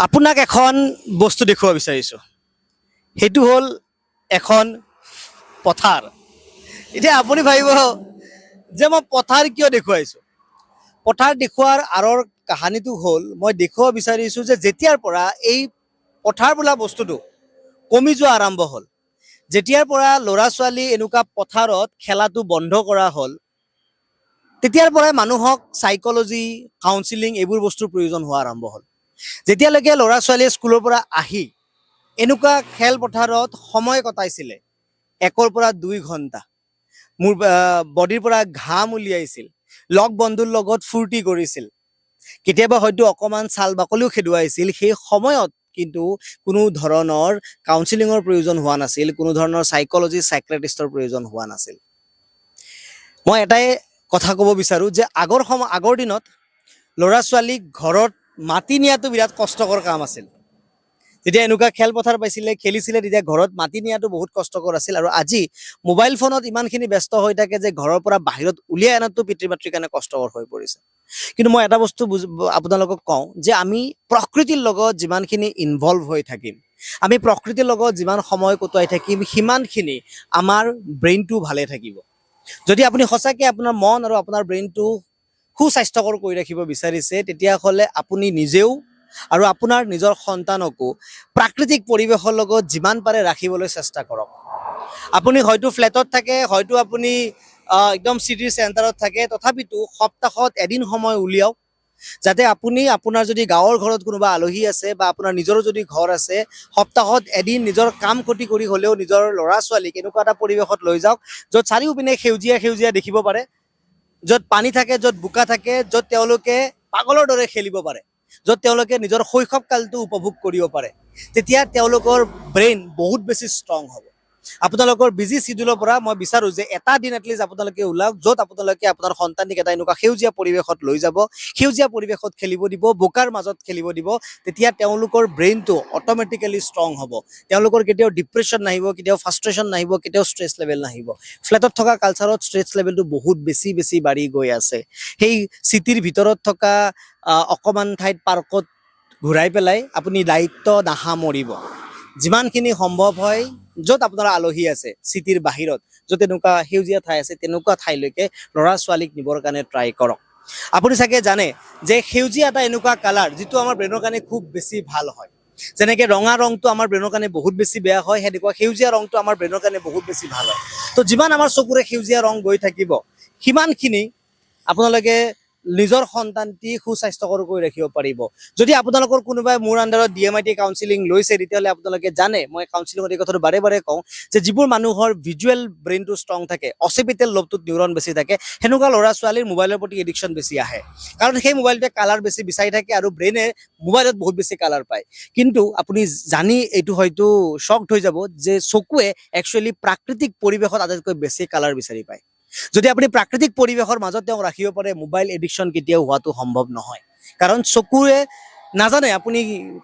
আপোনাক এখন বস্তু দেখুৱাব বিচাৰিছোঁ। সেইটো হ'ল এখন পথাৰ। এতিয়া আপুনি ভাবিব যে মই পথাৰ কিয় দেখুৱাইছোঁ। পথাৰ দেখুওৱাৰ আঁৰৰ কাহানীটো হ'ল, মই দেখুৱাব বিচাৰিছোঁ যে যেতিয়াৰ পৰা এই পথাৰ বোলা বস্তুটো কমি যোৱা আৰম্ভ হ'ল, যেতিয়াৰ পৰা ল'ৰা ছোৱালী এনেকুৱা পথাৰত খেলাটো বন্ধ কৰা হ'ল, তেতিয়াৰ পৰাই মানুহক চাইকলজি, কাউন্সিলিং এইবোৰ বস্তুৰ প্ৰয়োজন হোৱা আৰম্ভ হ'ল। যেতিয়ালৈকে ল'ৰা ছোৱালীয়ে স্কুলৰ পৰা আহি এনেকুৱা খেলপথাৰত সময় কটাইছিলে 1ৰ পৰা 2 ঘণ্টা, মোৰ বডিৰ পৰা ঘাম উলিয়াইছিল, লগ বন্ধুৰ লগত ফূৰ্তি কৰিছিল, কেতিয়াবা হয়তো অকণমান ছাল বাকলিও খেদুৱাইছিল, সেই সময়ত কিন্তু কোনো ধৰণৰ কাউন্সিলিঙৰ প্ৰয়োজন হোৱা নাছিল, কোনো ধৰণৰ চাইকলজি, চাইক্ৰেটিষ্টৰ প্ৰয়োজন হোৱা নাছিল। মই এটাই কথা ক'ব বিচাৰোঁ যে আগৰ সময়, আগৰ দিনত ল'ৰা ছোৱালীক ঘৰত মাতি নিয়াটো বিৰাট কষ্টকৰ কাম আছিল। যেতিয়া এনেকুৱা খেলপথাৰ পাইছিলে, খেলিছিলে, তেতিয়া ঘৰত মাতি নিয়াটো বহুত কষ্টকৰ আছিল। আৰু আজি মোবাইল ফোনত ইমানখিনি ব্যস্ত হৈ থাকে যে ঘৰৰ পৰা বাহিৰত উলিয়াই অনাটো পিতৃ মাতৃৰ কাৰণে কষ্টকৰ হৈ পৰিছে। কিন্তু মই এটা বস্তু আপোনালোকক কওঁ যে আমি প্ৰকৃতিৰ লগত যিমানখিনি ইনভলভ হৈ থাকিম, আমি প্ৰকৃতিৰ লগত যিমান সময় কটোৱাই থাকিম, সিমানখিনি আমাৰ ব্ৰেইনটো ভালে থাকিব। যদি আপুনি সঁচাকৈ আপোনাৰ মন আৰু আপোনাৰ ব্ৰেইনটো সুস্বাস্থ্যকৰ কৰি ৰাখিব বিচাৰিছে, তেতিয়াহ'লে আপুনি নিজেও আৰু আপোনাৰ নিজৰ সন্তানকো প্ৰাকৃতিক পৰিৱেশৰ লগত যিমান পাৰে ৰাখিবলৈ চেষ্টা কৰক। আপুনি হয়তো ফ্লেটত থাকে, হয়তো আপুনি একদম চিটিৰ চেণ্টাৰত থাকে, তথাপিতো সপ্তাহত এদিন সময় উলিয়াওক, যাতে আপুনি আপোনাৰ যদি গাঁৱৰ ঘৰত কোনোবা আলহী আছে বা আপোনাৰ নিজৰো যদি ঘৰ আছে, সপ্তাহত এদিন নিজৰ কাম ক্ষতি কৰি হ'লেও নিজৰ ল'ৰা ছোৱালীক এনেকুৱা এটা পৰিৱেশত লৈ যাওক, য'ত চাৰিওপিনে সেউজীয়া সেউজীয়া দেখিব পাৰে, য'ত পানী থাকে, য'ত বোকা থাকে, য'ত তেওঁলোকে পাগলৰ দৰে খেলিব পাৰে, য'ত তেওঁলোকে নিজৰ শৈশৱ কালটো উপভোগ কৰিব পাৰে। তেতিয়া তেওঁলোকৰ ব্ৰেইন বহুত বেছি ষ্ট্ৰং হ'ব। আপোনালোকৰ বিজি চিডিউলৰ পৰা মই বিচাৰোঁ যে এটা দিন এটলিষ্ট আপোনালোকে ওলাওক, য'ত আপোনালোকে আপোনাৰ সন্তানটিক এটা এনেকুৱা সেউজীয়া পৰিৱেশত লৈ যাব, সেউজীয়া পৰিৱেশত খেলিব দিব, বোকাৰ মাজত খেলিব দিব। তেতিয়া তেওঁলোকৰ ব্ৰেইনটো অট'মেটিকেলি ষ্ট্ৰং হ'ব। তেওঁলোকৰ কেতিয়াও ডিপ্ৰেশ্যন নাহিব, কেতিয়াও ফ্ৰাষ্ট্ৰেশ্যন নাহিব, কেতিয়াও ষ্ট্ৰেছ লেভেল নাহিব। ফ্লেটত থকা কালচাৰত ষ্ট্ৰেছ লেভেলটো বহুত বেছি বেছি বাঢ়ি গৈ আছে। সেই চিটিৰ ভিতৰত থকা অকণমান ঠাইত পাৰ্কত ঘূৰাই পেলাই আপুনি দায়িত্ব নাসামৰিব। যিমানখিনি সম্ভৱ হয়, য'ত আপোনাৰ আলহী আছে, চিটিৰ বাহিৰত য'ত এনেকুৱা সেউজীয়া ঠাই আছে, তেনেকুৱা ঠাইলৈকে ল'ৰা ছোৱালীক নিবৰ কাৰণে ট্ৰাই কৰক। আপুনি চাগে জানে যে সেউজীয়া এটা এনেকুৱা কালাৰ যিটো আমাৰ ব্ৰেইনৰ কাৰণে খুব বেছি ভাল হয়। যেনেকে ৰঙা ৰংটো আমাৰ ব্ৰেইনৰ কাৰণে বহুত বেছি বেয়া হয়, সেনেকুৱা সেউজীয়া ৰংটো আমাৰ ব্ৰেইনৰ কাৰণে বহুত বেছি ভাল হয়। তো যিমান আমাৰ চকুৰে সেউজীয়া ৰং গৈ থাকিব, সিমানখিনি আপোনালোকে নিজৰ সন্তানটি সুস্বাস্থ্যকৰ কৰি ৰাখিব পাৰিব। যদি আপোনালোকৰ কোনোবাই মোৰ আণ্ডাৰত ডিএমআইটি কাউন্সিলিং লৈছে, তেতিয়াহ'লে আপোনালোকে জানে মই কাউন্সিলিঙত এই কথাটো বাৰে বাৰে কওঁ যে যিবোৰ মানুহৰ ভিজুৱেল ব্ৰেইনটো ষ্ট্ৰং থাকে, অচিপিটেল লবটোত নিউৰন বেছি থাকে, সেনেকুৱা ল'ৰা ছোৱালীৰ মোবাইলৰ প্ৰতি এডিকশ্যন বেছি আহে। কাৰণ সেই মোবাইলটোৱে কালাৰ বেছি বিচাৰি থাকে আৰু ব্ৰেইনে মোবাইলত বহুত বেছি কালাৰ পায়। কিন্তু আপুনি জানি এইটো হয়তো শ্বকড হৈ যাব যে চকুৱে একচুৱেলি প্ৰাকৃতিক পৰিৱেশত আটাইতকৈ বেছি কালাৰ বিচাৰি পায়। যদি আপুনি প্ৰাকৃতিক পৰিৱেশৰ মাজত তেওঁক ৰাখিব পাৰে, মোবাইল এডিকশ্যন কেতিয়াও হোৱাটো সম্ভৱ নহয়। কাৰণ চকুৱে নাজানে আপুনি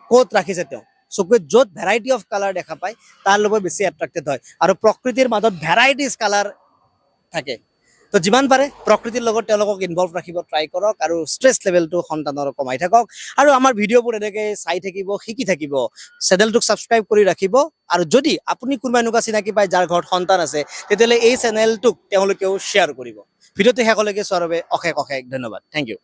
ক'ত ৰাখিছে তেওঁ। চকুৱে য'ত ভেৰাইটি অফ কালাৰ দেখা পায়, তাৰ লগত বেছি এট্ৰেক্টেড হয় আৰু প্ৰকৃতিৰ মাজত ভেৰাইটিজ কালাৰ থাকে। তো যিমান পাৰে প্ৰকৃতিৰ লগত তেওঁলোকক ইনভলভ ৰাখিব ট্ৰাই কৰক আৰু ষ্ট্ৰেছ লেভেলটো সন্তানৰ কমাই থাকক। আৰু আমাৰ ভিডিঅ'বোৰ এনেকৈ চাই থাকিব, শিকি থাকিব, চেনেলটোক ছাবস্ক্ৰাইব কৰি ৰাখিব। আৰু যদি আপুনি কোনোবা এনেকুৱা চিনাকি পায় যাৰ ঘৰত সন্তান আছে, তেতিয়াহ'লে এই চেনেলটোক তেওঁলোকেও শ্বেয়াৰ কৰিব। ভিডিঅ'টো শেষলৈকে চোৱাৰ বাবে অশেষ অশেষ ধন্যবাদ। Thank U.